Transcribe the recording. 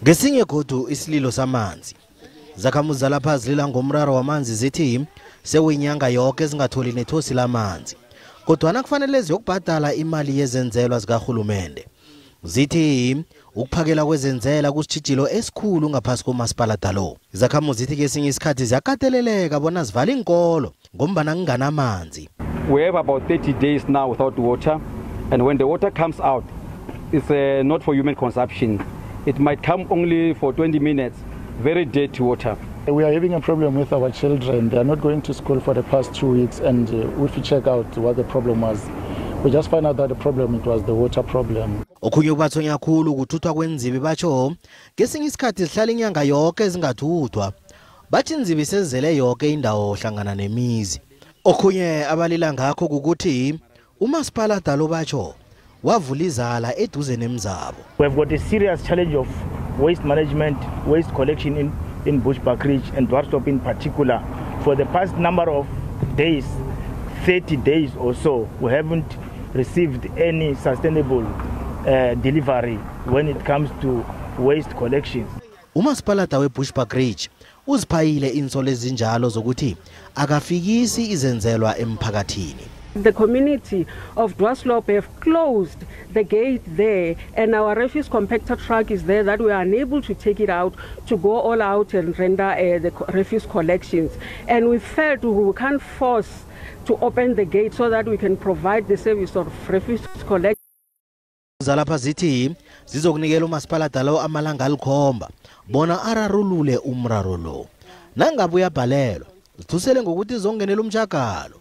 Ngesinye godu isililo samanzi. Zakhamuzi zalapha zilila ngomraro wamanzi, zithi sekuyinyanga yoke zingatholi nethosi lamanzi, kodwana kufanele ziyokubhadala imali yezenzelwa zikarhulumende. Zithi ukuphakela kwezenzela kusitshijilo esikhulu ngaphasi komasipalata lo. Izakhamuzi zithi kesinye isikhathi ziyakateleleka bona zivale iinkolo ngombana kunganamanzi. We have about 30 days now without water, and when the water comes out, it's not for human consumption. It might come only for 20 minutes, very dirty water. We are having a problem with our children. They are not going to school for the past 2 weeks, and if you check out what the problem was, we just find out that the problem, it was the water problem. Okhunye kubathonya khulu kuthuthwa kwenzibi, batsho kesinye isikhathi zihlala inyanga yoke zingathuthwa. Bathi inzibi sezele yoke indawo hlangana nemizi. Okhunye abalila ngakho kukuthi umasipala lo, batsho, wavula izala eduze nemzabo. We've got a serious challenge of waste management, waste collection in Bushbuckridge and Dwarsloop in particular. For the past number of days, 30 days or so, we haven't received any sustainable delivery when it comes to waste collections. Umasipalata weBushbuckridge uziphayile insolo ezinjalo zokuthi akafikisi izenzelwa emphakathini. The community of Dwarsloop have closed the gate there, and our refuse compactor truck is there that we are unable to take it out to go all out and render the refuse collections. And we felt we can't force to open the gate so that we can provide the service of refuse collection. Zalapha zithi zizokunikela umasipalata lo amalanga alikhomba bona ararulule umraro lo. Nangabe uyabhalelwa, zithusele ngokuthi zongenela umtjhagalo.